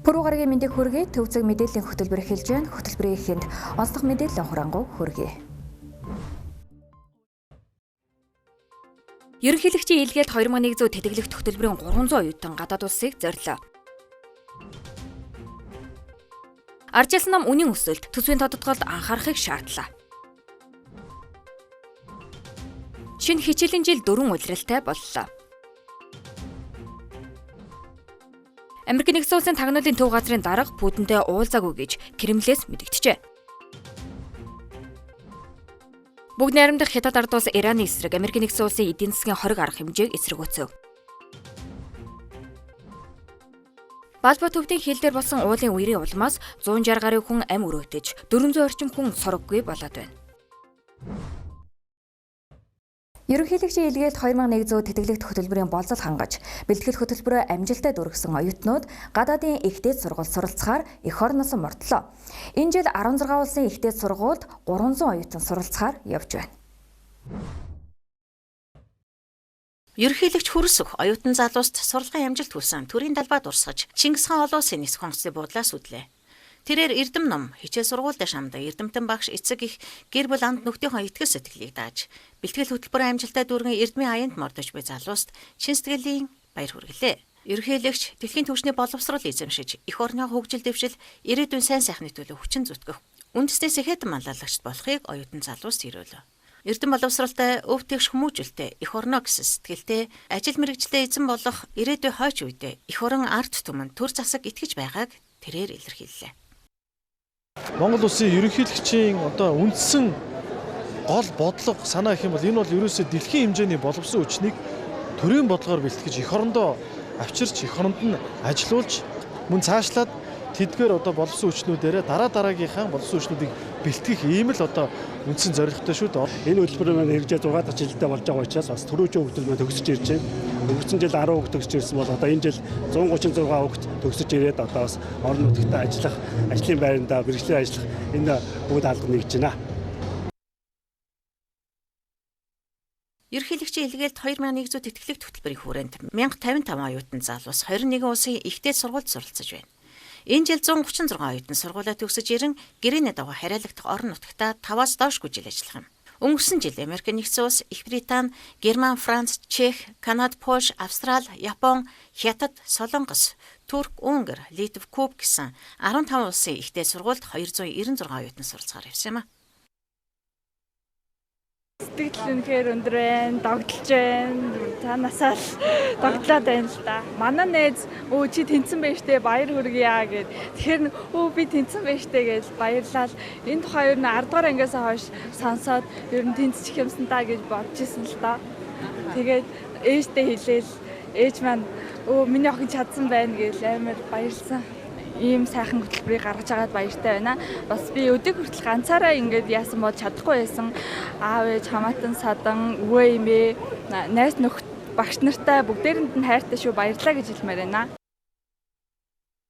Пүрэв гарагийн мэндийг хүргэе. Төв зэг мэдээллийн хөтөлбөр эхэлж байна. Хөтөлбөрийн эхэнд онцлог мэдээллийн хурангуй хүргэе. Ерөнхийлөгчийн илгээлт 2100 тэтгэлэгт хөтөлбөрийн 300 оюутан гадаад улсыг зорилоо. Аржилсан нам үнийн өсөлт төсвийн тодотголд анхаарахыг шаардлаа. Шинэ хичээлийн жил 4 улиралтай боллоо. Америк нэгдсэн улсын тагнуулын төв газрын дарга Путинтэй уулзаагүй гэж Кремлээс мэдэгджээ. Бүгд найрамдах Хятад ард улс Ираны эсрэг Америк нэгдсэн улсын эдийн засгийн хориг арга хэмжээг эсэргүүцэв. Балбо төвдийн хил дээр болсон уулын үерийн улмаас 160 гаруй хүн ам өрөөтөж 400 орчим хүн сороггүй болоод байна. Ерөнхийлөгчийн илгээлт 2100 тэтгэлэгт хөтөлбөрийн болзол хангаж, бэлтгэл хөтөлбөрөө амжилттай дүүргэсэн оюутнууд гадаадын их дээд сургууль суралцахаар эх орноос мордлоо. Энэ жил 16 улсын их дээд сургуульд 300 оюутан суралцахаар явж байна. Ерөнхийлөгч хөрсөх оюутан залууст сурлагын амжилт хүсэн төрийн далбаа дурсгаж Чингис хаан олон улсын нисэх онгоцны буудлаас үдлээ. Тэрээр Эрдэм ном хичээл сургуульд шамдан Эрдэмтэн багш эцэг их гэр бүл анд нөхдийнхөө итгэл сэтгэлийг дааж бэлтгэл хөтөлбөрийн амжилттай дүүргэн Эрдмийн аянд мордож буй залууст чин сэтгэлийн баяр хүргэлээ. Ерөнхийлөгч дэлхийн түвшний боловсрол эзэмшиж эх орны хөгжил дэвшил ирээдүйн сайн сайхны төлөө хүчин зүтгэх үндэсний сэхэд манлайлагчд болохыг оюутан залууст ирүүлв. Эрдэм боловсралтай өв тэгш хүмүүжүүлэлтэй эх орноо гэсэн сэтгэлтэй ажил мэргэжилтэд эзэн болох ирээдүй хойч үедээ эх орон ард түмэн төр засаг итгэж байгааг тэрээр илэрхийллээ. Монгол улсын ерөнхийлөгчийн одоо үндсэн гол бодлого санаа гэх юм бол энэ бол ерөөсөө дэлхийн хэмжээний боловсон хүчнийг төрийн бодлогоор бэлтгэж эх орондоо авчирч эх оронд нь ажилуулж мөн цаашлаад тэдгээр одоо боловсон хүчнүүдээрээ дараа дараагийнхаа боловсон хүчнүүдийг бэлтгэх ийм л одоо үндсэн зорилготой шүү дээ. Энэ хөтөлбөр маань хэрэгжээ 6 дахь жилдээ болж байгаа учраас бас түрүүчийн хүүхдүүд маань төгсөж ирж байна. Өнгөрсөн жил 10 хүүхд төгсөж ирсэн бол одоо энэ жил 136 хүүхд төгсөж ирээд одоо бас орон нутагт ажиллах, ажлын байранда мэргэжлээр ажиллах энэ бүгд алга нэгж байна. Ерөнхийлөгчийн илгээлт 2100 тэтгэлэгт хөтөлбөрийн хүрээнд 1055 оюутан залуус 21 улсын их дээд сургуульд суралцж байна. Энэ жил 136 оюутан сургуулиа төгсөж ирэн гэрээний дагуу хариалагдах орон нутагта 5-аас доошгүй жил ажиллах юм. Өнгөрсөн жил Америк нэгдсэн улс, Их Британи, Герман, Франц, Чех, Канада, Польш, Австрали, Япон, Хятад, Солонгос, Турк, Унгар, Литв, Куб гэсэн 15 улсын их дээд сургуульд 296 оюутан суралцахаар явсан юм а. Сэтгэл үнэхээр өндөр байна, догдолж байна. Цаанаасаа л догдлоод байна л да. Манай найз өө чи тэнцэн байж тээ баяр хүргье гэд. Тэгэхээр өө би тэнцэн байж тээ гэж баярлал. Энэ тухай ер нь 10 дугаар ангиас хойш сонсоод ер нь тэнцчих юмсан та гэж бодож исэн л да. Тэгээд ээжтэй хэлээл ээж маань өө миний охин чадсан байна гэж амар баярлсан. Ийм сайхан хөтөлбөрийг гаргаж байгаад баяртай байна. Бас би өдийг хүртэл ганцаараа ингээд яасан бол чадахгүй байсан. Аав ээж хамаатан садан өвөө эмээ найз нөхд багш нартай бүгдээрэнд нь хайртай шүү баярлалаа гэж хэлмээр байна.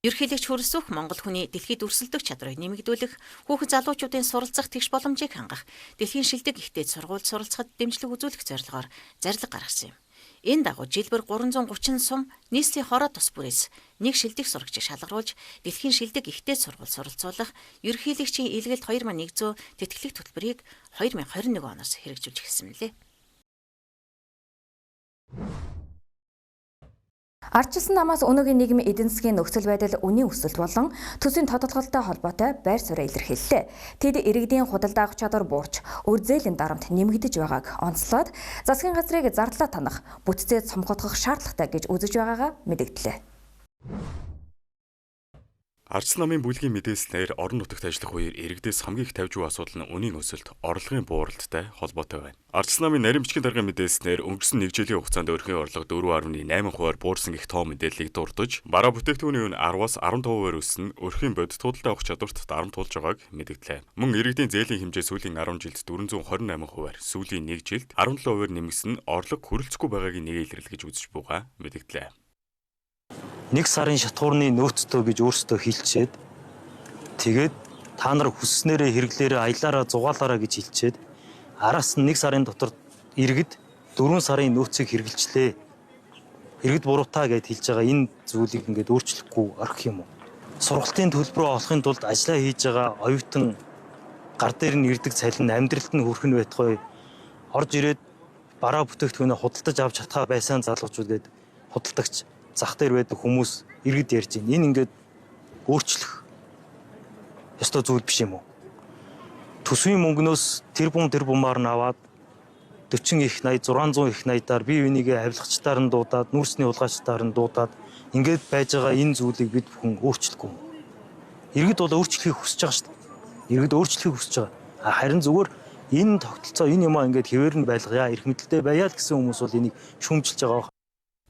Ерөнхийлөгч хөрсөх Монгол хүний дэлхийд өрсөлдөх чадварыг нэмэгдүүлэх, хүүхэд залуучуудын суралцах тэгш боломжийг хангах, дэлхийн шилдэг их дээд сургуульд суралцахад дэмжлэг үзүүлэх зорилгоор зарлиг гаргасан юм. Энэ дагуу жилбэр 330 сум нийслэлийн хороо тус бүрээс нэг шилдэг сурагчийг шалгаруулж дэлхийн шилдэг их дээд сургууль суралцуулах ерөнхийлөгчийн илгээлт 2100 тэтгэлэг хөтөлбөрийг 2021 оноос хэрэгжүүлж эхэлсэн мөлий. Ардчилсан намаас өнөөгийн нийгмийн эдийн засгийн нөхцөл байдал үнийн өсөлт болон төсвийн тодотголтой холбоотой байр сууриа илэрхийллээ. Тэд иргэдийн худалдаа авах чадвар буурч, өр зээлийн дарамт нэмэгдэж байгааг онцлоод засгийн газрыг зардлаа танах, бүтцээ цомгоодох шаардлагатай гэж үзэж байгаагаа мэдэгдлээ. Ардчилсан намын бүлгийн мэдээлснээр орон нутагт ажиллах үеэр иргэдээс хамгийн их тавьж буй асуудал нь үнийн өсөлт, орлогын бууралттай холбоотой байна. Ардчилсан намын нарийн бичгийн даргын мэдээлснээр өнгөрсөн нэг жилийн хугацаанд өрхийн орлого 4.8%-аар буурсан гэх тоо мэдээллийг дурдж, бараа бүтээгдэхүүний үн 10-аас 15%-аар өссөн өрхийн бодит худалдаа авах чадварт дарамт тулж байгааг мэдгдлээ. Мөн иргэдийн зээлийн хэмжээ сүүлийн 10 жилд 428%-аар, сүүлийн нэг жилд 17%-аар нэмэгдсэн нь орлого хүрэлцэхгүй байгаагийн нэг илэрлэл гэж үзэж буйгаа мэдгдлээ. Нэг сарын шатхуурны нөөцтэй гэж өөрсдөө хэлчихэд тэгээд та нар хүсснээрээ хэрэглээрээ аялаараа зугаалаараа гэж хэлчихэд араас нь нэг сарын дотор иргэд 4 сарын нөөцийг хэрэгжилчлээ. Иргэд буруутай гэд хэлж байгаа энэ зүйлийг ингээд өөрчлөхгүй орхих юм уу? Сургалтын төлбөрөө олохын тулд ажиллаа хийж байгаа оюутан гар дээр нь ирдэг цалин амьдралд нь хүрэх нь байтугай орж ирээд бараа бүтээгдэхүүнээ худалдаж авч чадхаа байсан залуучууд гээд худалдагч зах дээр байдаг хүмүүс иргэд ярьж байна. Энэ ингээд өөрчлөх ёстой зүйл биш юм уу? Төсвийн мөнгнөөс тэр бумаар нь аваад 40 их 80 600 их 80-аар бие бинийгээ авилгачдаар нь дуудаад нүүрсний хулгайчдаар нь дуудаад ингээд байж байгаа энэ зүйлийг бид бүхэн өөрчлөхгүй. Иргэд бол өөрчлөхийг хүсэж байгаа шүү дээ. Иргэд өөрчлөхийг хүсэж байгаа. Харин зүгээр энэ тогтолцоо энэ юмаа ингээд хэвээр нь байлгая, эрх мэдэлтэй байя л гэсэн хүмүүс бол энийг шүүмжилж байгаа.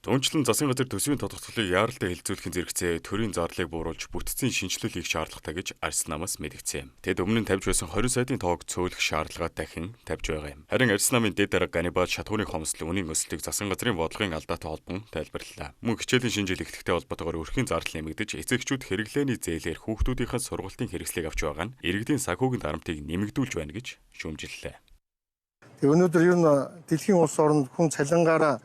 Түнчлэн засгийн газар төсвийн тодотголыг яаралтай хэлэлцүүлэхийн зэрэгцээ төрийн зарлыг бууруулж бүтцийн шинэчлэл хийх шаардлагатай гэж Арьс намаас мэдгдсэн. Тэд өмнө нь тавьж байсан 20 сайдын тоог цөөлөх шаардлага дахин тавьж байгаа юм. Харин Арьс намын дэд дарга Ганибал шатхуурын хомсдол үнийн өсөлтийг засгийн газрын бодлогын алдаатай холбон тайлбарлалаа. Мөн хичээлийн шинэ жил эхлэхтэй холбоотойгоор өрхийн зардал нэмэгдэж, эцэг эхчүүд хэрэглээний зээлээр хүүхдүүдийнхээ сургалтын хэрэгслийг авч байгаа нь иргэдийн санхүүгийн дарамтыг нэмэгдүүлж байна гэж шүүмжиллээ. Өнөөдөр ер нь дэлхийн улс оронд хүн цалингаараа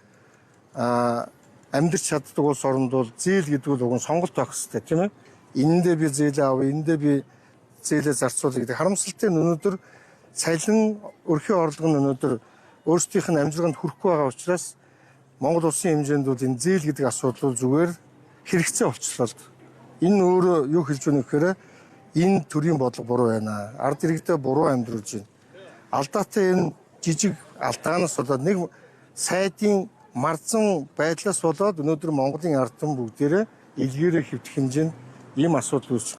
амьдрч чаддаг улс оронд бол зээл гэдэг нь уг нь сонголт байх хэрэгтэй, тийм ээ. Энэндээ би зээлээ авъя, энэндээ би зээлээ зарцуулъя гэдэг. Харамсалтай нь өнөөдөр цалин өрхийн орлого нь өнөөдөр өөрсдийнх нь амжилтанд хүрэхгүй байгаа учраас Монгол улсын хэмжээнд бол энэ зээл гэдэг асуудал бол зүгээр хэрэгцээ болчихлоо л. Энэ өөрөө юу хэлж байна гэхээр энэ төрлийн бодлого буруу байна. Ард иргэдээ буруу амьдруулж байна. Алдаатай энэ жижиг алдаанаас болоод нэг сайдын марзан байдлаас болоод өнөөдөр Монголын ард түмэн бүгдээрээ илгээрээ хэвтэх хэмжээнд ийм асуудал үүсч.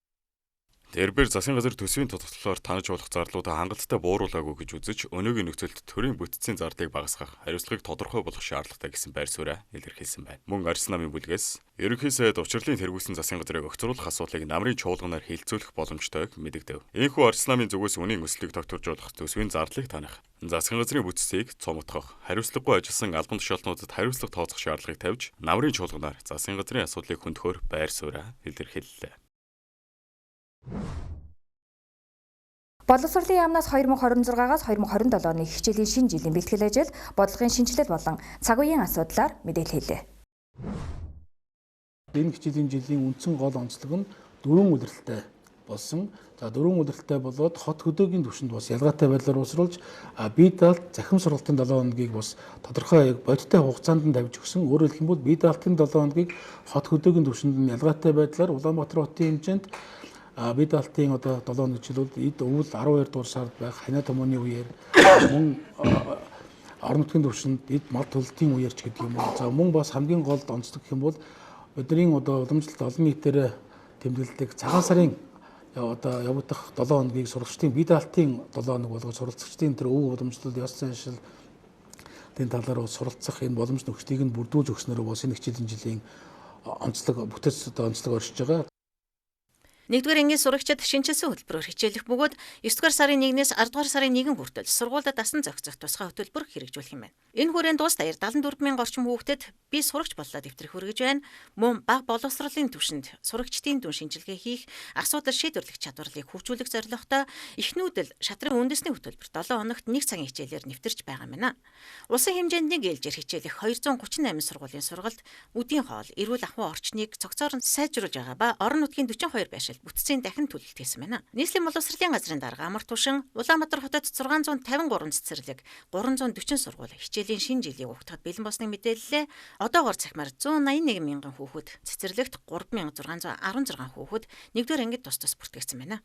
Тэрбээр засгийн газар төсвийн тодотголоор танаж болох зарлуудаа хангалттай бууруулаагүй гэж үзэж өнөөгийн нөхцөлд төрийн бүтцийн зардлыг багасгах, хариуцлагыг тодорхой болгох шаардлагатай гэсэн байр сууриа илэрхийлсэн байна. Мөн Арьс намын бүлгээс ерөнхий сайд учирлын тэргүүлсэн засгийн газрыг огцруулах асуудлыг намрын чуулганаар хилцүүлэх боломжтойг мэдэгдэв. Ийхүү Арьс намын зүгээс үнийн өсөлтийг тогтворжуулах, төсвийн зардлыг таних, засгийн газрын бүтцийг цумотгох, хариуцлагагүй ажилласан албан тушаалтнуудад хариуцлага тооцох шаардлагыг тавьж намрын чуулганаар засгийн газрын асуудлыг хөндөхөөр байр сууриа илэрхийллээ. Боловсролын яамнаас 2026-аас 2027 оны хичээлийн шинэ жилийн бэлтгэл ажил, бодлогын шинэчлэл болон цаг үеийн асуудлаар мэдээлэл хийлээ. Энэ хичээлийн жилийн үндсэн гол онцлог нь дөрвөн улиралтай болсон. За дөрвөн улиралтай болоод хот хөдөөгийн түвшинд бас ялгаатай байдлаар уусруулж бие даалт захим сургалтын 7 хоногийг бас тодорхой яг бодиттой хугацаанд нь тавьж өгсөн. Өөрөөр хэлэх юм бол бие даалтын 7 хоногийг хот хөдөөгийн түвшинд нь ялгаатай байдлаар Улаанбаатар хотын хэмжээнд бие даалтын одоо 7 хоног жилүүд эд өвөл 12 дугаар сард байх ханаа томооны үеэр мөн орон нутгийн түвшинд эд мал төлөлтийн үеэр ч гэдэг юм уу. За мөн бас хамгийн гол онцлог гэх юм бол бидний одоо уламжлалт олон нийтээр тэмдэглэдэг цагаан сарын одоо явагдах 7 хоногийг сурагчдын бие даалтын 7 хоног болгож суралцагчдын тэр өв уламжлалт ёс заншил тэн талаар суралцах энэ боломж нөхцөлийг нь бүрдүүлж өгснөөрөө бас энэ хичээлийн жилийн онцлог бүтээц одоо онцлог оршиж байгаа. Нэгдүгээр ангийн сурагчид шинэчилсэн хөтөлбөрөөр хичээлэх бөгөөд 9-р сарын 1-ээс 10-р сарын 1 хүртэл сургуулиуд дасан зохицох тусгай хөтөлбөр хэрэгжүүлэх юм байна. Энэ хүрээнд улс даяар 74 мянган орчим хүүхдэд би сурагч боллоо дэвтрэх хүргэж байна. Мөн бага боловсролын түвшинд сурагчдын дүн шинжилгээ хийх, асуудал шийдвэрлэх чадварлыг хөгжүүлэх зорилготой эхнүүдэл шатрын үндэсний хөтөлбөр 7 хоногт 1 цагийн хичээлээр нэвтэрч байгаа юм байна. Улсын хэмжээнд нэг ээлжээр хичээлэх 238 сургуулийн сургалт, үдийн хоол, эрүүл ахуйн орчныг цогцоор нь сайжруулж байгаа ба орон нутгийн 42 байршил бүтцийн дахин төлөлт хийсэн байна. Нийслэлийн боловсролын газрын дарга Амар Тушин Улаанбаатар хотод 653 цэцэрлэг, 340 сургууль хичээлийн шинэ жилийг угтахад бэлэн болсныг мэдээллээ. Одоогоор цахимаар 181 мянган хүүхэд, цэцэрлэгт 3616 хүүхэд нэгдүгээр ангид тус тус бүртгэгдсэн байна.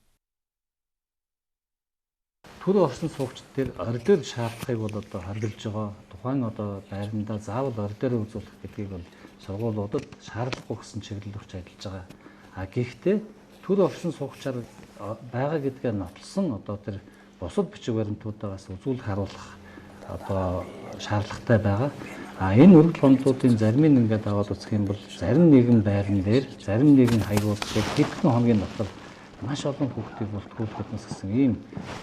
Төр орсон суугчид дээр орилол шаардлагыг бол одоо хоригдож байгаа. Тухайн одоо байрандаа заавал орилоор үзүүлэх гэдгийг бол сургуулиудад шаардлагагүй гэсэн чиглэл өгч ажиллаж байгаа. А гэхдээ төр оршин суугчаар байгаа гэдгээ нотлсон одоо тэр бусад бичиг баримтуудаас үзүүлэх харуулах одоо шаардлагатай байгаа. А энэ өргөдөл хондлуудын зарим нь ингээд аваад үзэх юм бол зарим нэгэн байран дээр зарим нэгэн хаягууд дээр хэдхэн хоногийн дотор маш олон хүүхдийг бүртгүүлэхээс гэсэн ийм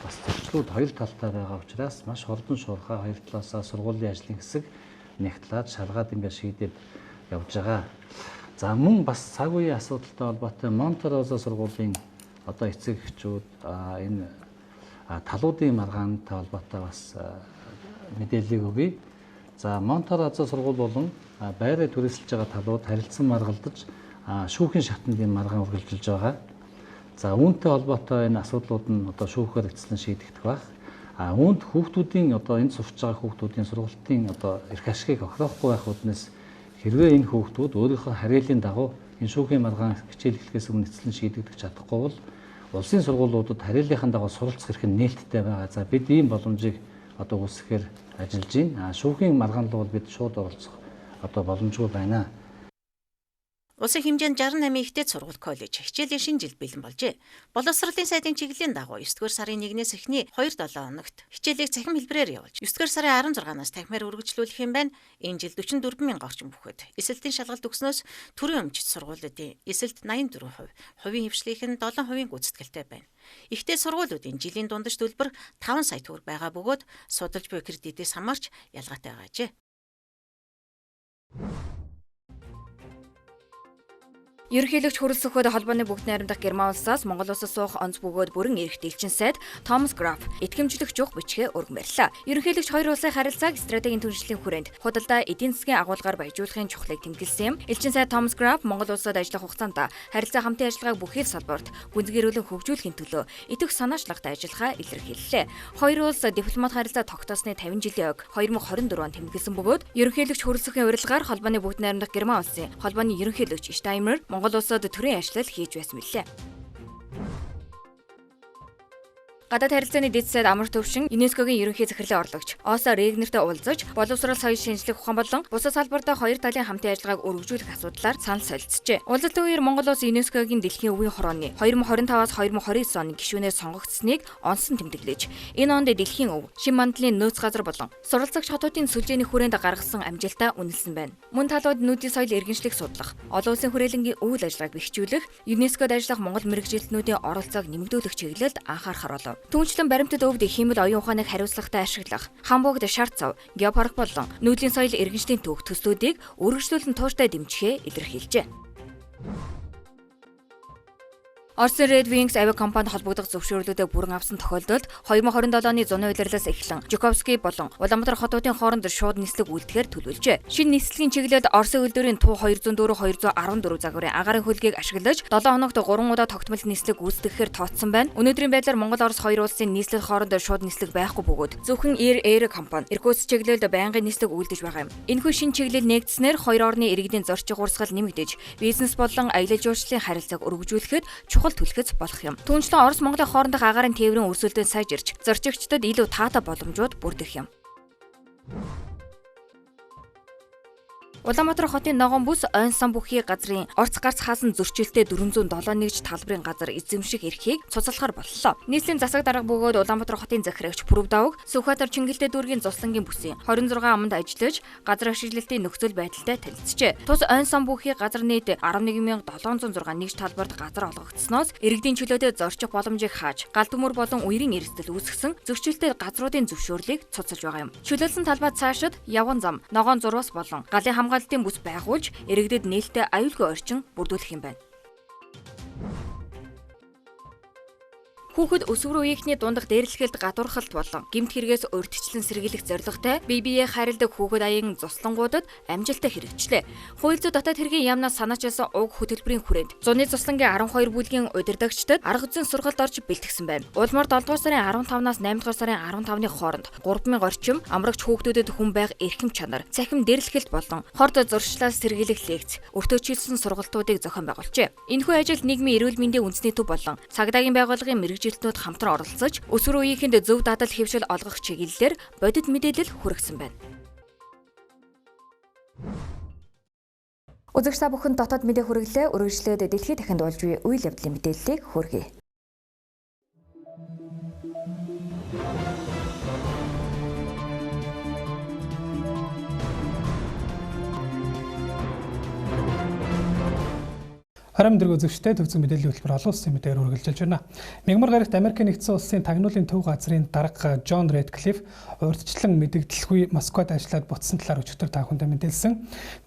бас зөрчлүүд хоёр талтай байгаа учраас маш хурдан шуурхай хоёр талаасаа сургуулийн ажлын хэсэг нэгтлээд шалгаад ингээд шийдээд явж байгаа. За мөн бас цаг үеийн асуудалтай холбоотой Монтерозо сургуулийн одоо эцэг эхчүүд энэ талуудын маргаантай холбоотой бас мэдээллийг өгье. За Монтерозо сургууль болон байраа түрээсэлж байгаа талууд харилцан маргалдаж Шүүхийн шатанд энэ маргаан үргэлжилж байгаа. За үүнтэй холбоотой энэ асуудлууд нь одоо шүүхээр эцлэн шийдэгдэх байх. Үүнд хүүхдүүдийн одоо энд сурч байгаа хүүхдүүдийн сургалтын одоо эрх ашигыг охироохгүй байх үүднээс хэрвээ энэ хүүхдүүд өөрийнхөө харьяалын дагуу энэ шүүхийн маргаан хичээл эхлэхээс өмнө эцлэн шийдэгдэх чадахгүй бол улсын сургуулиудад харьяалынхаа дагуу суралцах эрх нь нээлттэй байгаа. За бид ийм боломжийг одоо үүсгэхээр ажиллаж байна. Шүүхийн маргаан руу бид шууд оролцох одоо боломжгүй байна. Улсын хэмжээнд 68 ихтэй сургууль коллеж хичээлийн шинэ жил бэлэн болжээ. Боловсролын сайдын чиглэлийн дагуу 9-р сарын 1-ээс эхний 2-7 хоногт хичээлийг цахим хэлбэрээр явуулж 9-р сарын 16-наас танхимаар үргэлжлүүлэх юм байна. Энэ жил 44 мянга орчим бүхэд эсэлтийн шалгалт өгснөөс төрийн өмчт сургуулиудын эсэлт 84%, хувийн хэвшлийнх нь 7% гүйцэтгэлтэй байна. Ихтэй сургуулиудын жилийн дундаж төлбөр 5 сая төгрөг байгаа бөгөөд судалж буй кредитээс хамаарч ялгаатай байгаажээ. Ерөнхийлөгч хөрөлсөхөд холбооны бүгд найрамдах Герман улсаас Монгол улсад суух онц бөгөөд бүрэн эрхт элчин сайд Томас Граф итгэмжлэх жух бичгээ өргөн барьлаа. Ерөнхийлөгч хоёр улсын харилцааг стратегийн түншлэлийн хүрээнд худалдаа эдийн засгийн агуулгаар баяжуулахын чухлыг тэмдэглэсэн юм. Элчин сайд Томас Граф Монгол улсад ажиллах хугацаанд харилцаа хамтын ажиллагааг бүхий л салбарт гүнзгийрүүлэн хөгжүүлэхийн төлөө идэвх санаачлагтай ажиллахаа илэрхийллээ. Хоёр улс дипломат харилцаа тогтоосны 50 жилийн ог 2024 он тэмдэглэсэн бөгөөд ерөнхийлөгч хөрөлсөхийн урилгаар холбооны бүгд найрамдах Герман улсын холбооны ерөнхийлөгч Штаймер Монгол улсад төрийн ажлал хийж байсан билээ. Гадаад харилцааны дэд сайд Амар Төвшин ЮНЕСКО-гийн ерөнхий захирлын орлогч Оса Регнертэй уулзаж боловсрол соёл шинжлэх ухаан болон бусад салбартаа хоёр талын хамтын ажиллагааг өргөжүүлэх асуудлаар санал солилцжээ. Уулзалтын үеэр Монгол улс ЮНЕСКО-гийн дэлхийн өвийн хорооны 2025-аас 2029 оны гишүүнээр сонгогдсныг онсон тэмдэглэж, энэ онд дэлхийн өв, шин мандлын нөөц газар болон суралцагч хотуудын сүлжээний хүрээнд гаргасан амжилтаа үнэлсэн байна. Мөн талууд нүүдийн соёл иргэншлиг судлах, олон улсын хүрээлэнгийн үйл ажиллагааг бэхжүүлэх, ЮНЕСКО-д ажиллах Монгол мэргэжилтнүүдийн оролцоог нэмэгдүүлэх чиглэлд анхаарахар болов. Түүнчлэн баримтат өвд хиймэл оюун ухааныг хариуцлагатай ашиглах, Хамбогд шар цав, геопарк болон нүүдлийн соёл иргэншлийн түүх төслүүдийг үргэлжлүүлэн тууштай дэмжихээ илэрхийлжээ. Орсын Red Wings авиа компанид холбогдох зөвшөөрлүүдээ бүрэн авсан тохиолдолд 2027 оны зуны улирлаас эхлэн Жуковский болон Улаанбаатар хотуудын хооронд шууд нислэг үйлдэхээр төлөвлөжээ. Шинэ нислэгийн чиглэлд Орсын үйлдвэрийн Ту 204-214 загварын агаарын хөлгийг ашиглаж 7 хоногт 3 удаа тогтмол нислэг үйлдэхээр тооцсон байна. Өнөөдрийн байдлаар Монгол Орос хоёр улсын нийслэл хооронд шууд нислэг байхгүй бөгөөд зөвхөн Air Air компани Иркутск чиглэлд байнгын нислэг үйлдэж байгаа юм. Энэхүү шинэ чиглэл нэгдснээр хоёр орны иргэдийн зорчих урсгал нэмэгдэж, бизнес болон аялал жуулчлалын харилцааг өргөжүүлэхэд чухал түлхэц болох юм. Түүнчлэн Орос Монголын хоорондох агаарын тээврийн өрсөлдөөн сайжирч, зорчигчдод илүү таатай боломжууд бүрдэх юм. Улаанбаатар хотын ногоон бүс ойн сан бүхий газрын орц гарц хаасан зөрчилтэй 407 нэгж талбарын газар эзэмших эрхийг цуцлахар боллоо. Нийслэлийн засаг дарга бөгөөд Улаанбаатар хотын захирагч Пүрвдавг Сүхбаатар Чингэлтэй дүүргийн зуслангийн бүсийн 26 аманд ажиллаж газар ашиглалтын нөхцөл байдалтай танилцжээ. Тус ойн сан бүхий газар нийт 11706 нэгж талбарт газар олгогдсоноос иргэдийн чөлөөтэй зорчих боломжийг хааж, гал төмөр болон үерийн эрсдэл үүсгэсэн зөрчилтэй газруудын зөвшөөрлийг цуцалж байгаа юм. Чөлөөлсөн талбай цаашид явган зам, ногоон зурвас болон галын хамгаалалтын бүс байгуулж, иргэдэд нээлттэй аюулгүй орчин бүрдүүлэх юм байна. Хүүхэд өсвөр үеийнхний дундах дээрлэхэлд гадуурхалт болон гэмт хэрэгээс урьдчилан сэргийлэх зорилготой бие биеэ хайрладаг хүүхэд аян зуслангуудад амжилттай хэрэгжлээ. Хууль зүйн дотоод хэргийн яамнаас санаачилсан уг хөтөлбөрийн хүрээнд зуны зуслангийн 12 бүлгийн удирдагчдад арга зүйн сургалт орж бэлтгэсэн байна. Улмаар 7 дугаар сарын 15-наас 8 дугаар сарын 15-ны хооронд 3000 орчим амрагч хүүхдүүдэд хүн байх эрхэм чанар, цахим дээрлэхэлт болон хорд зуршлаас сэргийлэх лекц, өртөөчилсөн сургалтуудыг зохион байгуулжээ. Энэхүү ажил нийгмийн эрүүл мэндийн үндэсний төв болон цагдаагийн байгууллагын мэргэжилтнүүд хамтран оролцож, өсвөр үеийнхэнд зөв дадал хэвшил олгох чиглэлээр бодит мэдээлэл хүргэсэн байна. Үзэгч та бүхэн дотоод мэдээ хүргэлээ. Үргэлжлээд дэлхийд дахинд болж буй үйл явдлын мэдээллийг хүргэе. Хорин дөрөв үзэгчтэй төвцөн мэдээллийн хөтөлбөр олон улсын мэдээр үргэлжилж байна. Мягмар гарагт Америкийн нэгдсэн улсын тагнуулын төв газрын дарга Джон Рэдклифф урьдчилан мэдэгдэлгүй Москвад ажиллаад буцсан талаар өчигдөр та бүхэндээ мэдээлсэн.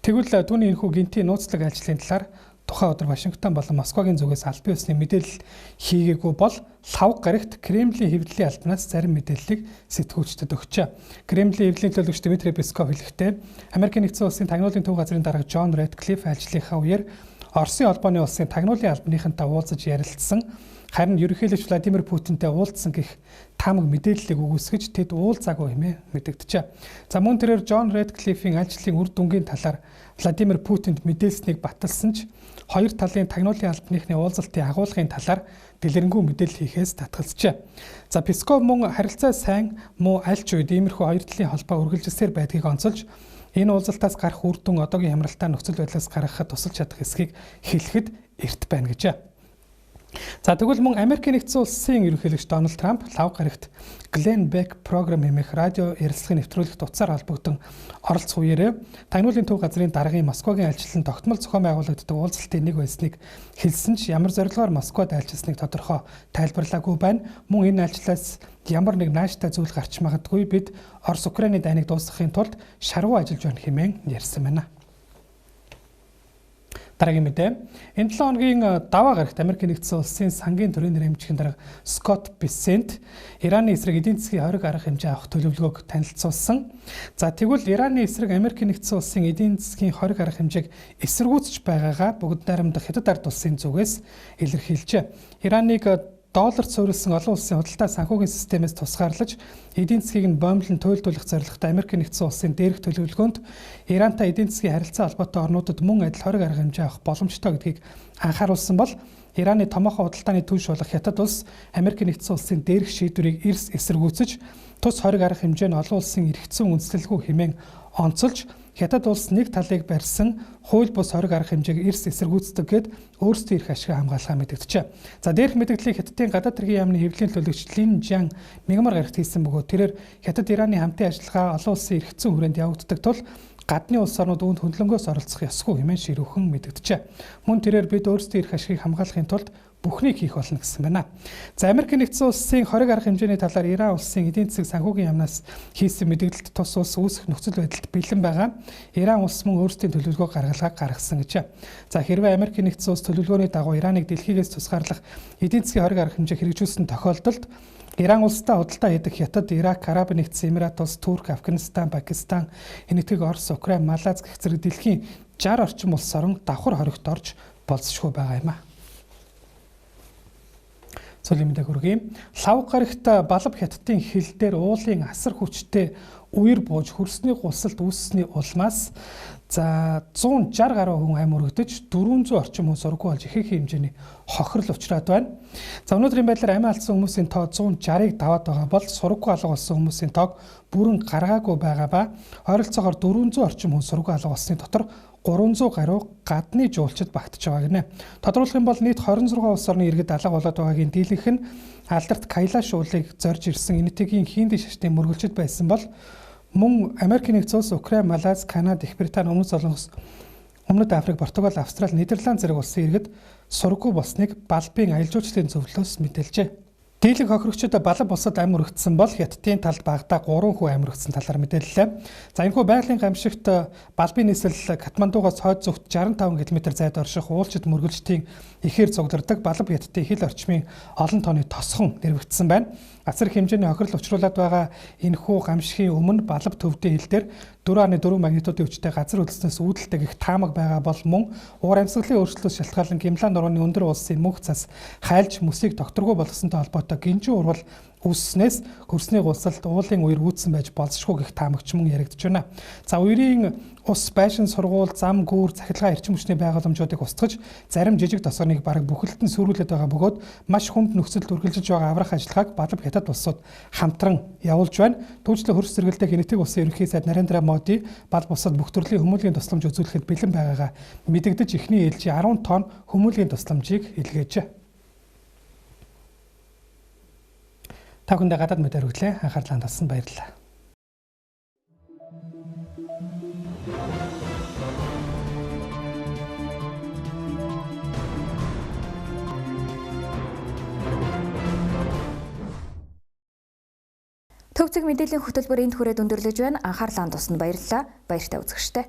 Тэгвэл түүний энэхүү гинтийн нууцлаг ажлын талаар тухайн өдөр Вашингтон болон Москвагийн зүгээс албан ёсны мэдээлэл хийгээгүй бол лавг гарагт Кремлийн хэвлэлийн албанаас зарим мэдээллийг сэтгүүлчдэд өгчээ. Кремлийн хэвлэлийн төлөөлөгч Дмитрий Песков хэлэхдээ Америкийн нэгдсэн улсын тагнуулын төв газрын дарга Джон Рэдклифф ажлынхаа үеэр Оросын холбооны улсын тагнуулын албаныхантай уулзаж ярилцсан. Харин ерөнхийлөгч Владимир Путинтэй уулзсан гэх таамаг мэдээллийг өгөөсгөж тэд уулзаагүй хэмээн мэдэгджээ. За мөн тэрээр Джон Рэдклиффийн альчлалын үр дүнгийн талаар Владимир Путинд мэдээлснийг баталсан ч хоёр талын тагнуулын албаныхны уулзалтын агуулгын талаар дэлгэрэнгүй мэдээлэл хийхээс татгалзжээ. За Песков мөн харилцаа сайн муу аль ч үед иймэрхүү хоёр талын холбоо үргэлжилсээр байдгийг онцолж энэ уулзалтаас гарах үр дүн одоогийн хямралтай нөхцөл байдлаас гаргахад тусалж чадах эсхийг хэлэхэд эрт байна гэжээ. За тэгвэл мөн Америкийн нэгдсэн улсын ерөнхийлөгч Дональд Трамп лав гарагт Glenn Beck програм хэмээх радио ярилцлагын нэвтрүүлэгт утсаар холбогдсон оролцох үеэрээ тагнуулын төв газрын даргын Москвагийн айлчлал нь тогтмол зохион байгуулагддаг уулзалтын нэг байсныг хэлсэн ч ямар зорилгоор Москвад айлчилсныг тодорхой тайлбарлаагүй байна. Мөн энэ айлчлалаас ямар нэг нааштай зүйл гарч магадгүй, бид Орос Украины дайныг дуусгахын тулд шаргуу ажиллаж байна хэмээн ярьсан байна. Дараагийн мэдээ. Энэ 7 хоногийн даваа гарагт Америк нэгдсэн улсын сангийн төрийн нэрэмжийн дарга Скотт Бессент Ираны эсрэг эдийн засгийн хориг арга хэмжээ авах төлөвлөгөөг танилцуулсан. За тэгвэл Ираны эсрэг Америк нэгдсэн улсын эдийн засгийн хориг арга хэмжээг эсэргүүцэж байгаагаа бүгд найрамдах Хятад ард улсын зүгээс илэрхийлжээ. Ираныг долларт суурилсан олон улсын худалдаа санхүүгийн системээс тусгаарлаж эдийн засгийг нь боомлон туйлдуулах зорилготой Америк нэгдсэн улсын дээрх төлөвлөгөөнд Ирантай эдийн засгийн харилцаа холбоотой орнуудад мөн адил хориг арга хэмжээ авах боломжтой гэдгийг анхааруулсан бол Ираны томоохон худалдааны түвш болох Хятад улс Америк нэгдсэн улсын дээрх шийдвэрийг эрс эсэргүүцэж тус хориг арга хэмжээ нь олон улсын эрхцэн үндэслэлгүй хэмээн онцолж Хятад улс нэг талыг барьсан хууль бус хориг арга хэмжээг эрс эсэргүүцдэг гэд өөрсдийн эрх ашиг хамгаалахаа мэдэгджээ. За дээрх мэдэгдлийг Хятадын гадаад хэргийн яамны хэвлэлийн төлөөлөгч Лин Жан мягмар гарагт хийсэн бөгөөд тэрээр Хятад Ираны хамтын ажиллагаа олон улсын эрхцэн хүрээнд явагддаг тул гадны улс орнууд үүнд хөндлөнгөөс оролцох ёсгүй хэмээн ширүүхэн мэдэгджээ. Мөн тэрээр бид өөрсдийн эрх ашигыг хамгаалахын тулд бүхнийг хийх болно гэсэн байна. За Америк нэгдсэн улсын хориг арга хэмжээний талаар Иран улсын эдийн засаг санхүүгийн яамнаас хийсэн мэдээлэлд тус улс үүсэх нөхцөл байдалд бэлэн байгаа. Иран улс мөн өөрсдийн төлөвлөгөө гаргалгааг гаргасан гэж. За хэрвээ Америк нэгдсэн улс төлөвлөгөөний дагуу Ираныг дэлхийгээс тусгаарлах эдийн засгийн хориг арга хэмжээ хэрэгжүүлсэн тохиолдолд Иран улстай худалдаа хийдэг Хятад, Ирак, Араб нэгдсэн Эмират улс, Турк, Афганистан, Пакистан, Энэтхэг, Орос, Украин, Малайз гэх зэрэг дэлхийн 60 орчим улс орон давхар хоригт орж болзошгүй байгаа юм а. Цөлийн мэдээг хүргэе. Лав гарагт Балав Хятадын хил дээр уулын асар хүчтэй үер бууж хөрсний гулсалд үүссэний улмаас за 160 гаруй хүн амь өргөдөж 400 орчим хүн сургуу болж ихэнх хэмжээний хохирол учраад байна. За өнөөдрийн байдлаар амиа алдсан хүмүүсийн тоо 160-ыг даваад байгаа бол сургуу алга болсон хүмүүсийн тоог бүрэн гаргаагүй байгаа ба ойролцоогоор 400 орчим хүн сургуу алга болсны дотор 300 гаруй гадны жуулчид багтж байгаа гинэ. Тодруулах юм бол нийт 26 улс орны иргэд алга болоод байгаагийн дийлэнх нь алдарт Кайлаш уулыг зорж ирсэн Энэтхэгийн хинди шашны мөргөлчд байсан бол мөн Америк нэгдсэн улс, Украин, Малайз, Канада, Их Британи, Өмнөд Солонгос, Өмнөд Африк, Португал, Австрали, Нидерланд зэрэг улсын иргэд сургуу болсныг Балбын аялал жуулчлалын зөвлөлөөс мэдээлжээ. Дийлэнх хохирогчид Балав улсад амь өргөдсөн бол Хятадын талд багадаа 3 хүн амь өргөдсөн талаар мэдээллээ. За энэхүү байгалийн гамшигт Балбын нийслэл Катмандугаас хойд зүгт 65 км зайд орших уулчид мөргөлчдийн ихээр цуглардаг Балав Хятадын хил орчмын олон тооны тосхон нэрвэгдсэн байна. Асар хэмжээний хохирол учруулад байгаа энэхүү гамшигын өмнө Балав төвдийн хил дээр 4.4 магнитудын хүчтэй газар хөдлснөөс үүдэлтэй гэх таамаг байгаа бол мөн уур амьсгалын өөрчлөлтөөс шалтгаалan Гимлан нурууны өндөр улсын мөнх цас хайлж мөсийг тогтворгүй болгосонтой холбоотой гинжин урвал үүсснээс хөрсний гулсалд уулын үер үүдсэн байж болзошгүй гэх таамагч мөн яригдж байна. За үерийн ус байшин сургууль, зам гүүр, цахилгаан эрчим хүчний байгууламжуудыг устгаж зарим жижиг тосгоныг бараг бүхэлд нь сүрүүлээд байгаа бөгөөд маш хүнд нөхцөлд үргэлжилж байгаа аврах ажиллагааг Балав Хятад улсууд хамтран явуулж байна. Түүнчлэн хөрс сэргэлдэх Энэтхэг улсын ерөнхий сайд Нарендра Моди Балав улсад бүх төрлийн хүмүүлийн тусламж үзүүлэхэд бэлэн байгаагаа мэдэгдэж эхний ээлжийн 10 тонн хүмүүлийн тусламжийг илгээжээ. Та бүхэндээ гадаад мэдээ хүргэлээ. Анхаарлаа хандуулсанд баярлалаа. Төв зэг мэдээллийн хөтөлбөр энд хүрээд өндөрлөж байна. Анхаарлаа хандуулсанд баярлалаа. Баяртай үзэгчтэй.